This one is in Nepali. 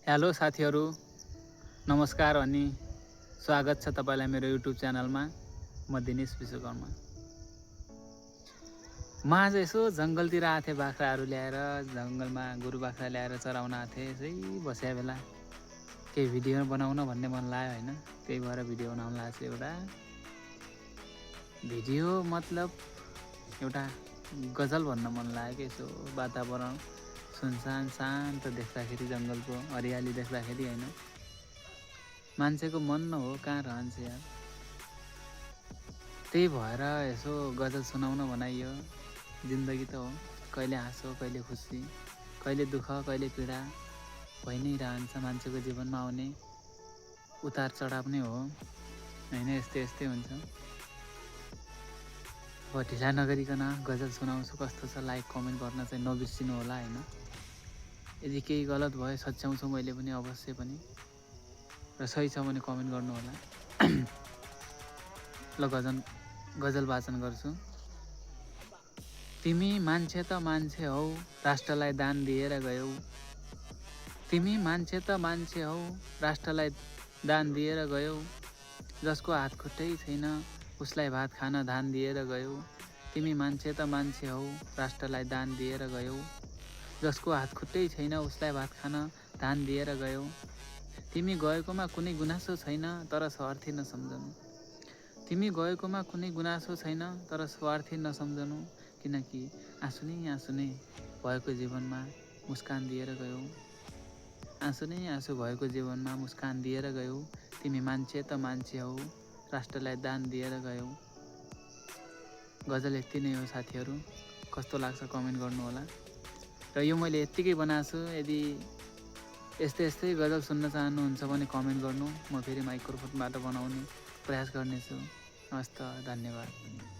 हेलो साथीहरू, नमस्कार अनि स्वागत छ तपाईँलाई मेरो युट्युब च्यानलमा। म दिनेश विश्वकर्मा। म आज यसो जङ्गलतिर आएको थिएँ, बाख्राहरू ल्याएर जङ्गलमा गोरु बाख्रा ल्याएर चराउन आएको थिएँ। यसै बस्या बेला केही भिडियो बनाउन भन्ने मन लाग्यो होइन, त्यही भएर भिडियो बनाउन लागेको छु। एउटा भिडियो मतलब एउटा गजल भन्न मन लाग्यो कि यसो वातावरण सुनसान शान्त देख्दाखेरि, जङ्गलको हरियाली देख्दाखेरि होइन, मान्छेको मन न हो कहाँ रहन्छ यार। त्यही भएर यसो गजल सुनाउन बनाइयो। जिन्दगी त हो, कहिले हाँसो कहिले खुसी, कहिले दुःख कहिले पीडा भइ नै रहन्छ। मान्छेको जीवनमा आउने उतार चढाव नै हो होइन, यस्तै यस्तै हुन्छ। अब ढिला नगरिकन गजल सुनाउँछु। कस्तो छ लाइक कमेन्ट गर्न चाहिँ नबिर्सिनु होला होइन। यदि केही गलत भयो सच्याउँछु मैले पनि अवश्य पनि, र सही छ भने कमेन्ट गर्नु होला। ल गजल वाचन गर्छु। तिमी मान्छे त मान्छे हौ, राष्ट्रलाई दान दिएर गयौ। तिमी मान्छे त मान्छे हौ, राष्ट्रलाई दान दिएर गयौ। जसको हात खुट्टै छैन उसलाई भात खान धान दिएर गयौ। तिमी मान्छे त मान्छे हौ, राष्ट्रलाई दान दिएर गयौ। जसको हात खुट्टै छैन उसलाई भात खान धान दिएर गयौ। तिमी गएकोमा कुनै गुनासो छैन तर स्वार्थी नसम्झनु। तिमी गएकोमा कुनै गुनासो छैन तर स्वार्थी नसम्झनु। किनकि आँसु नै भएको जीवनमा मुस्कान दिएर गयौ। आँसु नै आँसु भएको जीवनमा मुस्कान दिएर गयौ। तिमी मान्छे त मान्छे हौ, राष्ट्रलाई दान दिएर गयौ। गजल यति नै हो साथीहरू, कस्तो लाग्छ कमेन्ट गर्नु होला। र यो मैले यत्तिकै बनाएको छु। यदि यस्तै गजल सुन्न चाहनुहुन्छ भने कमेन्ट गर्नु, म फेरि माइक्रोफोनबाट बनाउने प्रयास गर्नेछु। हस्त, धन्यवाद।